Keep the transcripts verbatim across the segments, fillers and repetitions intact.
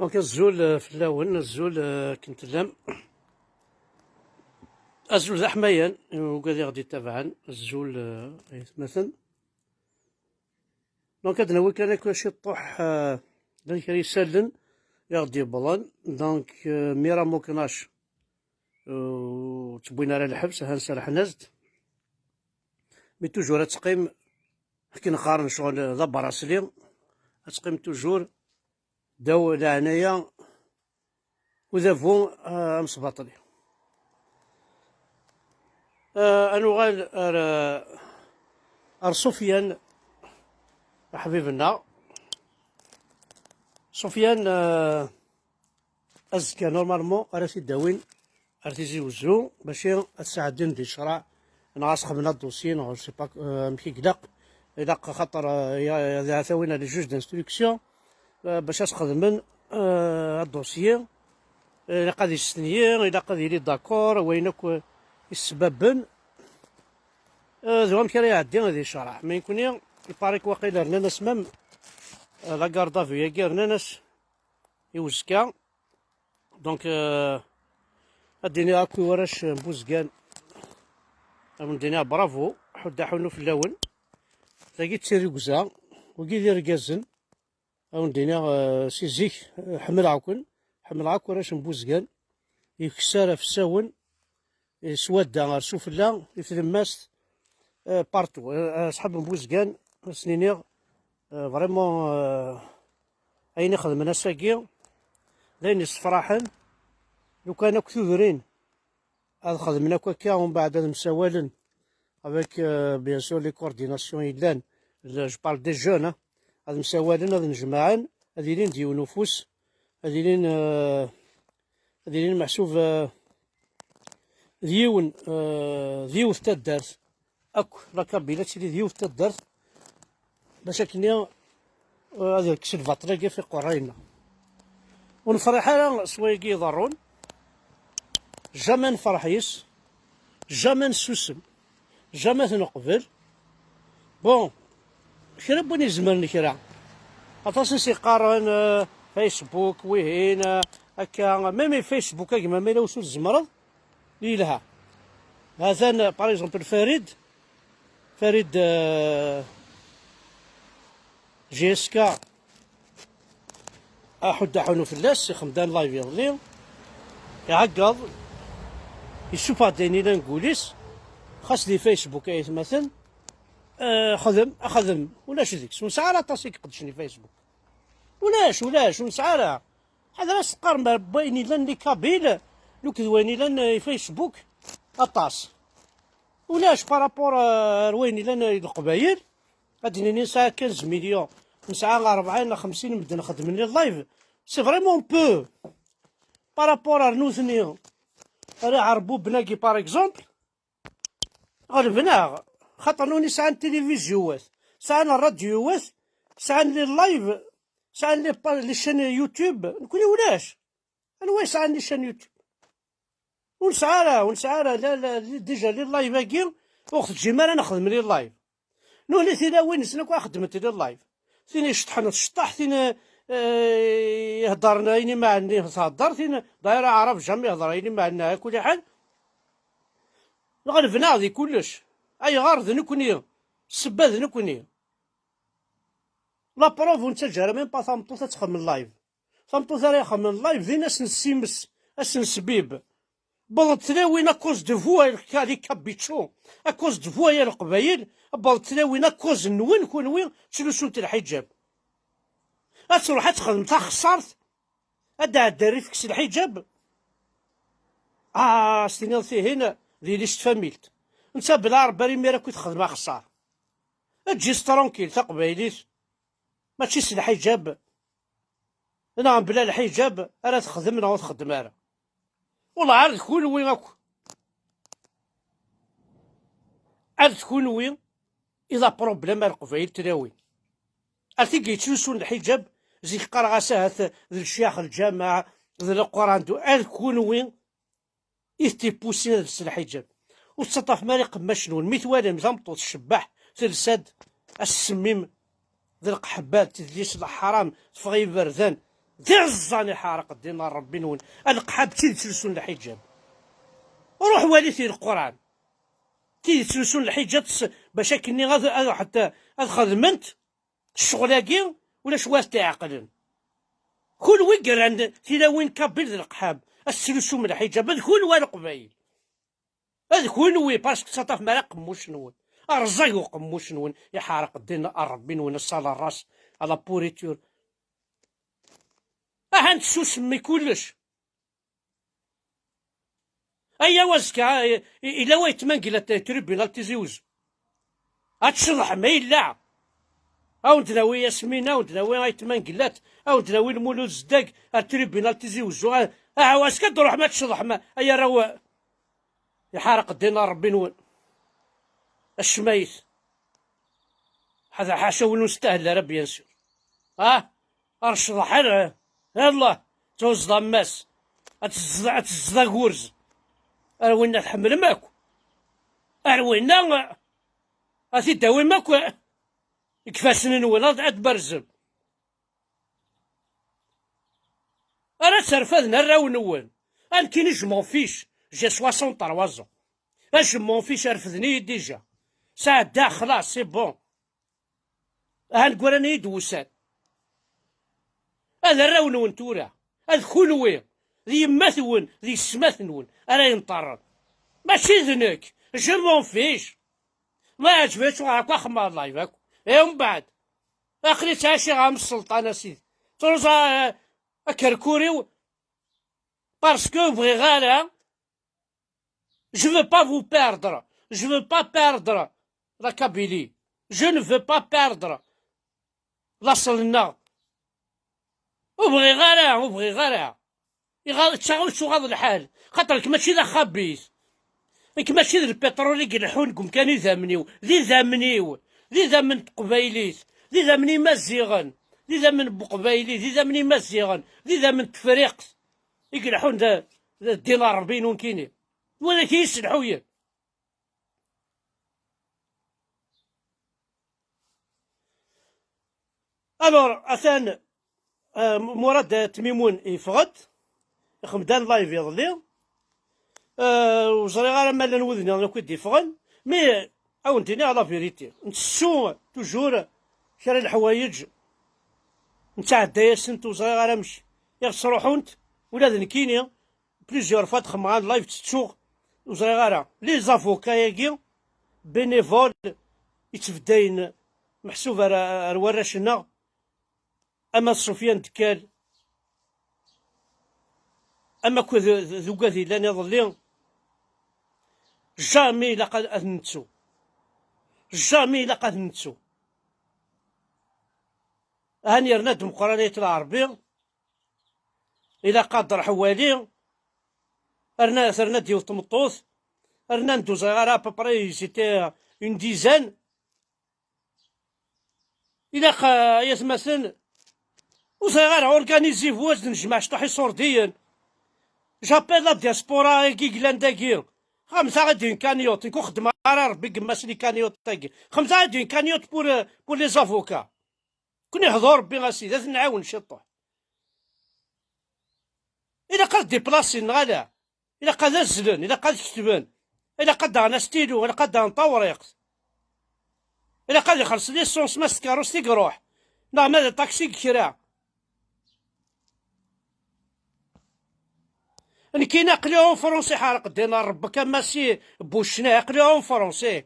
Donc, azul, euh, fell-awen, azul, euh, akken tellam. Azul d aḥmayan, i ugad i ɣ-d-ittabaɛen, azul, euh, ay atmaten. Donc, ad nawi kan akk ciṭṭuḥ, euh, d kra isallen i ɣ-d-yewwḍen. Donc, euh, Mira Moknac, euh, ur tt-wwin ara lḥebs, ahan serḥen-as-d. Mais toujours ad teqqim, akken qqaren ccɣel d abrasli, ad teqqim toujours ddaw leɛnaya udabu, ah, amesbaṭli. Ah, ad nuɣal ar, ar Sufyan, aḥbib-nneɣ. Sufyan, ah, azekka, normalement, ara t-id-awin ar Tizi Wezzu, bac ad sɛeddin di ccreɛ, neɣ ad s-xedmen adusyi, neɣ je sais pas, euh, amek i ilaq. Ilaq xaṭer, euh, ya-, ya-, ad tawin ar le juge d'instruction, euh, bac ad s-xedmen, euh, adusyi. Ilaq ad istenyi, ilaq ad yili d'accord, wayen akk, euh, issebbaben. Euh, d wamek ara iɛeddi di ccreɛ. Ma nekkni, il paraît que waqila rnan-as même, euh, la garde à vue-agi, rnan-as i uzekka. Donc, euh, ad d-iniɣ akk i warrac n Buzgan, ad wen-d-iniɣ bravo, ḥudd aḥunu fell-awen. Tagi d tirrugza, wigi d irgazen. Ad wen-d-iniɣ, euh, si zik, euh, ḥemmleɣ-ken, ḥemmleɣ akk warrac n Buzgan, ikessar ɣef sawen, i swadda ar sufella, i tlemmast, euh, partout. Euh, aṣḥab n Buzgan, ad sen-iniɣ, euh, vraiment, euh, ayen i xedmen ass-agi, d ayen yessefraḥen. Lukan akk tudrin ad xedmen akk akka, umbeɛd ad msawalen avec, euh, bien sûr, les coordinations yellan, le, je parle des jeunes, hein, ad msawalen, ad nejmaɛen, ad ilin d yiwen ufus, ad ilin, euh, ad ilin meḥsub, euh, d yiwen, euh, d yiwet taddart. Akk la Kabylie ad tili d yiwet taddart, bac akken, euh, ad yekkes lbaṭel-agi ɣef iqerray-nneɣ. Ur nefriḥ ara s wayagi iḍerrun, jamais nefreḥ yes, jamais nessusem, jamais ad t-neqbel. Bon, kra n win izemren kra. Aṭas i s-yeqqaren, euh, Facebook, wihin, euh, akka, même Facebook, a gma, ma yella ur tzemreḍ, yelha. Hatan, par exemple, Farid, Farid, euh, J S K, aḥudd aḥunu fell-as, ixdem-d live iḍelli, iɛeggeḍ, yessufeɣ-d ayen yellan deg wul-is, xas di Facebook ay atmaten, euh, xdem, xdem, ulac deg-s, ur nesɛi ara aṭas i iqeddcen i Facebook. Ulac, ulac, ur nesɛi ara. Ḥader ad s-teqqarem ar wayen yellan di Kabyle, akked wayen yellan i Facebook, aṭas. Ulac par rapport, euh, ar wayen yellan i Leqbayel, ad d-nini nesɛa quinze millions, nesɛa rebɛin neɣ xemsin medden xedmen les lives, c'est vraiment peu. Par rapport ar nutni, ar iɛerbuben-agi, par exemple, ɣelben-aɣ, xaṭer nutni sɛan tilivizyuwat, sɛan rradyuwat, sɛan les lives, sɛan les pa-, les chaînes YouTube, nekkni ulac. Anwa yesɛan les chaînes YouTube? Ur nesɛi ara, ur nesɛi ara, la, la, déjà les lives-agi, ur ɣ-teǧǧim ara nexdem les lives. Nutni tilawin-nsen akk xeddment les lives. Tin iceṭṭḥen tceṭṭeḥ, tin, eh, iheddren ayen imeɛnen thedder, tin, d'ailleurs aɛrab jamais ihedder ayen imeɛnen, a kul ḥal. Ɣelben-aɣ di kullec. Ayɣer d nekkni? Ssebba d nekkni. La preuve, ur nettaǧǧa ara même pas tameṭṭut ad texdem live. Tameṭṭut ara ixedmen live, din ad s-nessimes, ad s-nesbib. Wwḍent tlawin à cause de vous, ay les Kabitchou, à cause de vous, ay Leqbayel, wwḍent tlawin à cause-nwen kunwi, ttlusunt lḥiǧab. Ad truḥ ad texdem taxessart, ad d-ɛeddi rrif-ik s lḥiǧab. Ah, s-tiniḍ tihin, d yelli-s n tfamilt. Netta bla Rebbi ar imir akk i texdem axessar. Eǧǧ-itt tranquille, taqbaylit. Mačči s lḥiǧab. Neɣ mebla lḥiǧab ara texdem neɣ ur txeddem ara. Wellah, ar d kunwi akk. Ar d kunwi i d aproblem ar Leqbayel tlawin. Ar tigi yettlusun lḥiǧab, zik qqareɣ-as ahat d lecyax lǧameɛ, d Leqran, d, ar d kunwi i t-ippusin ad lsen lḥiǧab. Ur tettaṭṭafem ara iqemmac-nwen. Mi twalam tameṭṭut tcebbeḥ, telsa-d, ass-semmim d lqeḥba, d tidlis, leḥram, teffeɣ i yiberdan, D iẓẓan iḥerq ddin n Ṛebbi-nwen. Aleqḥab d tid yettlusun lḥiǧab. Ruḥ wali ti Leqran. Tid yettlusun lḥiǧab s-, bac akkenni ad, ad ruḥent ad xedment ccɣel-agi, ulac wa t-iɛeqlen. Kunwi yerran tilawin kabyle d leqḥab, ad tettlusum lḥiǧab, d kunwi a Leqbayel. D kunwi, parce que ttaṭṭafem ara aqemmuc-nwen. Rẓag uqemmuc-nwen, iḥerq ddin n Ṛebbi-nwen, à la race, à la pourriture. Ahan tessusem i kullec. Ayaw azekka, i-, i-, ila wa yetmangla t-, tribunal Tizi Uzzu. Ad tceḍḥem, illa. Ad wen-d-nawi Yasmina, ad wen-d-nawi Ayt Mangellat, ad wen-d-nawi Lmulud Zeddag ar tribunal Tizi Uzzu. Ah, ah, azekka ad d-ruḥem ad tceḍḥem, ay arraw, iḥerq ddin n Ṛebbi-nwen. Acmayt. Ḥaca, ḥaca win ur nestahel ara, bien sûr. Ah, ar ccḍeḥ ara. Yallah, tɛuzzeḍ ammas. Ad tezzeḍ, ad tezzeḍ agurz. Ar winna tḥemmlem akk. Ar winna, ad t-id-tawim akk deg ifassen-nwen, ad, ad tberzem. Ara terfaden arraw-nwen. Nekkini, je m'en fiche. J'ai soixante-trois ans. Ah, je m'en fiche, refden-iyi déjà. Sɛeddaɣ, xlas, c'est bon. Ahan gguran-iyi-d wussan. Ad arraw-nwen tura. Ad kunwi. D yemma-twen, d yessetma-twen ara yenṭerren. Mačči d nekk. Je m'en fiche. Ma yeɛǧeb-ak, uɣal akk axemmem live akk. I umbeɛd? Aql-i ttɛiciɣ am sselṭan, a sidi. Ttruẓa, eh, akerkuriw, parce que ur bɣiɣ ara. Je veux pas vous perdre. Je veux pas perdre la Kabylie. Je ne veux pas perdre laṣel-nneɣ. Ur bɣiɣ ara, ur bɣiɣ ara. Iɣaḍ, ttaɣ-, ur tuɣaḍ lḥal. Xaṭer nekk mačči d axabit. Nekk mačči d lpiṭrul i ileḥḥun deg umkan idammen-iw. D idammen-iw. D idammen n teqbaylit. D idammen imaziɣen. D idammen n uqbayli. D idammen imaziɣen. D idammen n tefriqt. I ileḥḥun d, d ddin n Ṛebbi-inu nekkini. Wala ki yesselḥuyen. Alors, atan, euh, Murad Tmimun yeffeɣ-d, ixdem-d live iḍelli. Euh, ur ẓriɣ ara ma llan wudniḍen akk i d-yeffɣen, mais, euh, ad wen-d-iniɣ la vérité. Ntettu toujours kra n leḥwayeǧ, nettɛedday-asent, ur ẓriɣ ara amek i ɣ-ttruḥunt, ula d nekkini, plusieurs fois d-xemɣan live ttettuɣ, ur ẓriɣ ara. Les avocats-agi, bénévoles, yettbeddayen meḥsub ar, ar warrac-nneɣ, ama d Sufyan Dekkal, ama akked d, d, d ugad yellan iḍelli, jamais ilaq ad, ad nettu. Jamais ilaq ad nettu. Ahan yerna-d Meqqran Ayt Lɛerbi, ilaq ad d-ruḥ wali, rna, terna-d yiwet tmeṭṭut, rnan-d ur ẓriɣ ara à peu près, ils étaient une dizaine. Ilaq, euh, ay atmaten, ur ẓriɣ ara, organisez-vous, ad d-nejmeɛ cṭuḥ iṣurdiyen. J'appelle la diaspora-agi yellan dagi. Xemsa ad d-une cagnotte, nekk ur xeddmeɣ ara, Rebbi gemma-s les cagnottes-agi. Xemsa ad d-une cagnotte pour, euh, pour les avocats. Kun ihḍu Rebbi a sidi, ad t-nɛawen ciṭuḥ. Ilaq ad déplacer neɣ ala? Ilaq ad azzlen, ilaq ad ketben, ilaq ad d-aɣen astilu, ilaq ad d-aɣen tawriqt. Ilaq ad ixelṣ l'essence ma s tkeṛṛust i iruḥ, neɣ ma d aṭaksi deg kra. Nekkini aql-i en France, iḥerq ddin n Rebbi, a Massi Bucna, aql-i en France.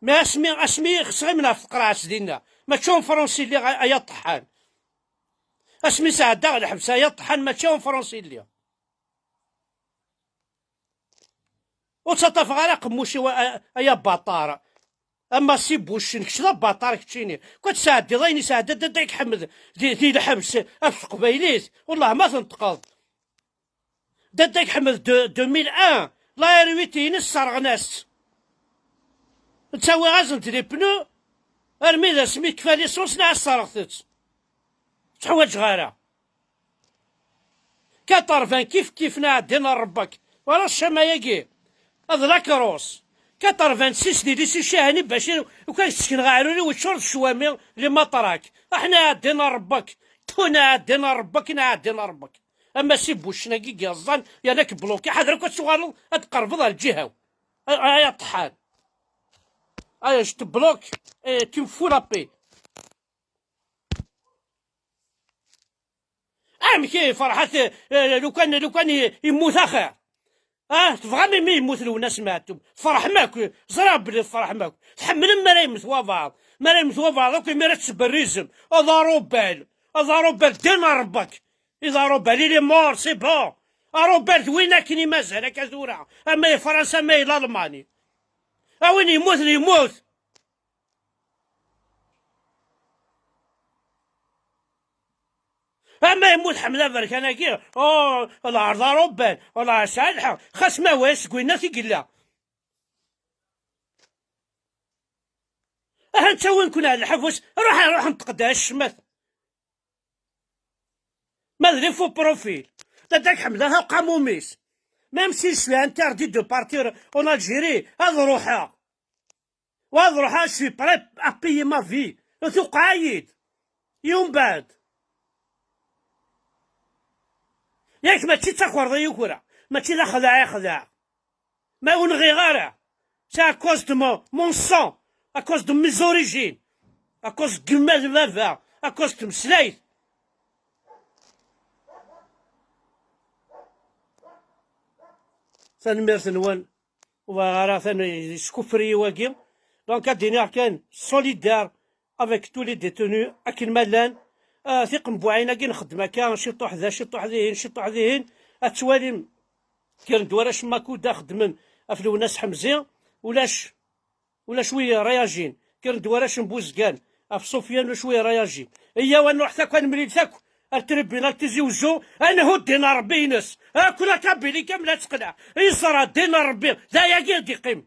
Mais asmi, asmi xeṣɣimen ɣef tqerɛet dinna, mačči en France i lliɣ, ay, ay aṭeḥḥan. Asmi sɛeddaɣ lḥebs, ay aṭeḥḥan, mačči en France i lliɣ. Ur ttaṭṭafeɣ ara aqemmuc-iw, a, a, ay abaṭar. A Massi Bucen, kečč d abaṭar keččini. Kwa tesɛeddiḍ ayen isɛedda Dda Dda Ḥmed di, di lḥebs ɣef teqbaylit, wellah ma tenṭqeḍ. Dda Dda Ḥmed de, deux mille un, la R huit-ines sserɣen-as-tt. Ttawiɣ-asen-d les pneus, armi d asmi kfa l'essence neɣ sserɣet-tt. Ur tt-ḥwaǧeɣ ara. Quatre-vingts kif kif neɣ ddin n Rebbi-k. Wala ccama-agi. Ad la crosse. Quatre-vingt-six di lycée Cahani Bacir, ukan ssken ɣer ul-iw, ččur d ccwami, les matraques. Aḥna ddin n Rebbi-k. Ṭṭun aɛeddi n Ṛebbi akken aɛeddi n Ṛebbi. Ama si buccen-agi i yeẓẓan, yerna k-bloki, ḥader akk ad tuɣaleḍ, ad tqerbeḍ ar lǧiha-w. Ay, ay aṭḥan. Ay, je te bloque, et tu me fous la paix. Amek i Ferḥat, eh, lukan, lukan i-, yemmut axir? Ah, tebɣam imi yemmut Lwennas Meɛtub? Tferḥem akk, ẓriɣ belli tferḥem akk. Tḥemmlem mi ara yemmet wabeɛḍ. Mi ara yemmet wabeɛḍ akk, imir ad tberrizem. Aḍarubal, aḍarubal, ddin n Ṛebbi-k. Iḍarubal, il est mort, c'est bon. Aḍarubal d win akken i mazal akka tura. Ama i Fransa, ama i Lalmani. A win yemmuten, yemmut. Ama yemmut Ḥmed Aberkan-agi, oh, wala ar Ḍarubal, wala ar Sɛid Ḥa-, xas ma wa seg winna i yella. Ahan ttawin-ken ar lḥebs, ruḥ, ruḥ nṭeq-d ar ccmat. Ma d les faux profils. Dadda-k Ḥmed, aha qamumis. Même si je suis interdit de partir en Algérie, ad ruḥeɣ. Wa ad ruḥeɣ, je suis prêt à payer ma vie. Tuqeɛ-iyi-d. Yumbeɛd. Yak mačči d takerḍa i yuker-aɣ, mačči d axdeɛ i xedɛeɣ. Ma ur nɣiɣ ara, c'est à cause de mon, mon sang, à cause de mes origines, à cause n yemma d baba, à cause n tmeslayt. Tanemmirt-nwen. Ur bɣiɣ ara atan yeskuffer-iyi wagi. Donc, ad d-iniɣ kan solidaire avec tous les détenus akken ma llan. Ah, tiqenbuɛin-agi nxeddem akka, ciṭuḥ da, ciṭuḥ dihin, ciṭuḥ dihin. Ad twalim, kkren-d warrac n Makuda xeddmen ɣef Lwennas Ḥemzi, ulac, ulac wi réagin. Kkren-d warrac n Buzgan ɣef Sufyan, ulac wi réagin. Iyyaw ad nruḥ akk, ad nemlil akk ar tribunal Tizi Wezzu, ad nhu ddin n Ṛebbi-ines. Akk la Kabylie kamel ad teqleɛ. Yeẓra ddin n Ṛebbi, d ayagi i d-iqqimen.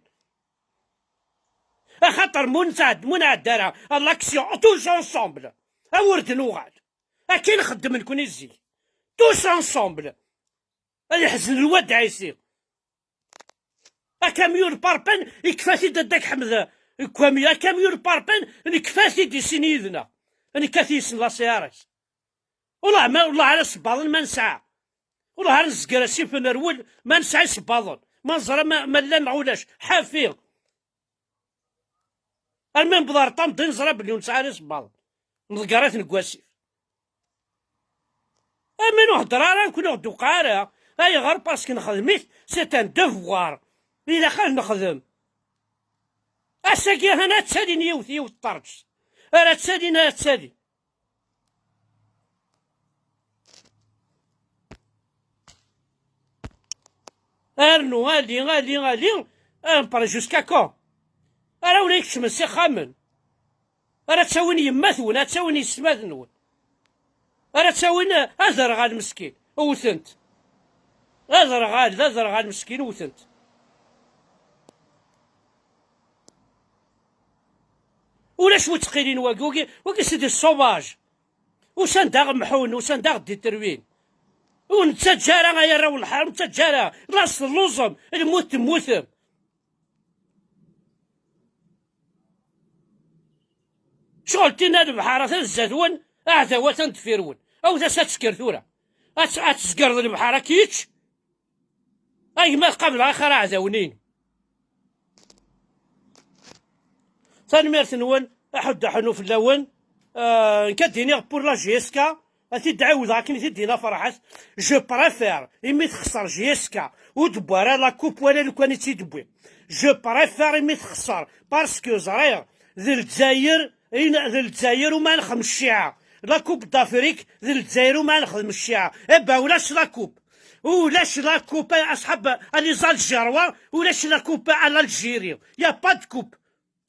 Axaṭer mu nɛedda, mu nɛedda ara à l'action, tous ensemble, a wer d-nuɣal. Akken xeddmen nekni zik. Tous ensemble. Ad iḥzen lwad Ɛisi. Akamyun parpen, ikfa-t-id Dadda-k Ḥmed. Akamyun, akamyun parpen, nekfa-t-id i sin yid-neɣ. Nekka-t yessen la C R S. Wellah ma, wellah ara sebbaḍen ma nesɛa. Wellah ara nezger asif nerwel ma nesɛa isebbaḍen. Ma neẓra ma, ma llan neɣ ulac. Ḥafi. Armi newweḍ ar tamḍi neẓra belli ur nesɛi ara isebbaḍen. Nḍegger-iten deg wasif. Armi ur nhedder ara, nekni ur ɣ-d-tewqeɛ ara. Ayɣer? Parce que nexdem-it, c'est un devoir. Ilaq ad nexdem. Ass-agi ahan ad talin yiwet, yiwet ṭṭerǧet. Ara ttalin, ara ttalin. Arnu, ali, ali, ali, empire jusqu'à quand? Ara wen ikecmen s ixxamen. Ara ttawin yemma-twen, ara ttawin yessetma-nwen. Ara ttawin aderɣal meskin, wten-t. Aderɣal, d aderɣal meskin, wten-t. Ulac wi ttqilin wagi, wagi, wagi c'est des sauvages. Usan-d aɣ-mḥun, usan-d aɣ-d-itrwin. Ur nettaǧǧa ara ay arraw n lḥar, ur nettaǧǧa ara. Laẓ telluẓem, lmut temmutem. Ccɣel tinna lebḥer atan zdat-wen, aɛdaw atan deffir-wen. Awet-as ad tesker tura. Ad, ad tezgerḍ lebḥer ad k-yečč. A gma, qableɣ axir aɛdawen-inu. Tanemmirt-nwen, aḥuddu aḥunnu fell-awen. Euh, nekk ad d-iniɣ pour la J S K, ad t-id-ɛiwdeɣ akken i t-id-yenna Ferḥat. Je préfère imi texṣer J S K, ur d-wwi ara la coupe wala lukan i tt-id-wwi. Je préfère imi texṣer, parce que ẓriɣ d Lezzayer, in-, d Lezzayer uma nexdem cciɛa. La coupe d'Afrique d Lezzayer uma nexdem cciɛa. Eh ben, ulac la coupe. Ulac la coupe, aṣḥab, à les Algérois, ulac la coupe à l'Algérie. Y a pas de coupe.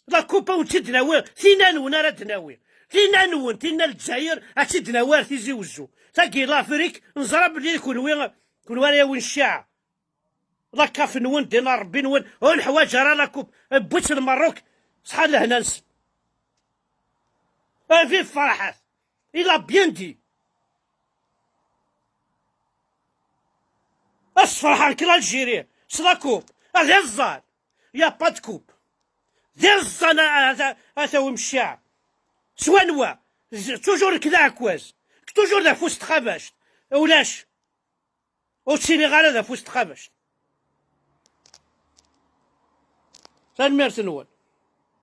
La coupe, ur tt-id-nawi, tinna-nwen ara d-nawi. Tinna-nwen, tinna Lezzayer, ad tt-id-nawi ar Tizi Wezzu. Tagi, l'Afrique, neẓra belli kunwi, kunwi ara yawin cciɛa. La CAF-nwen, ddin n Ṛebbi-nwen, ur neḥwaǧ ara la coupe. Wwi-tt Lmerruk, ṣṣeḥḥa lehna-nsen. Ah, vive Ferḥat. Il a bien dit. Ad sferḥeɣ nekk l'Algérie s la coupe. Ah, d iẓẓan. Y a pas de coupe. D iẓẓan a, a, a, a tawim cciɛa. S wanwa? Z-, toujours nekk d aɛekkaz. Toujours d afus n txabact. Ulac. Ur ttiliɣ ara d afus n txabact. Tanemmirt-nwen.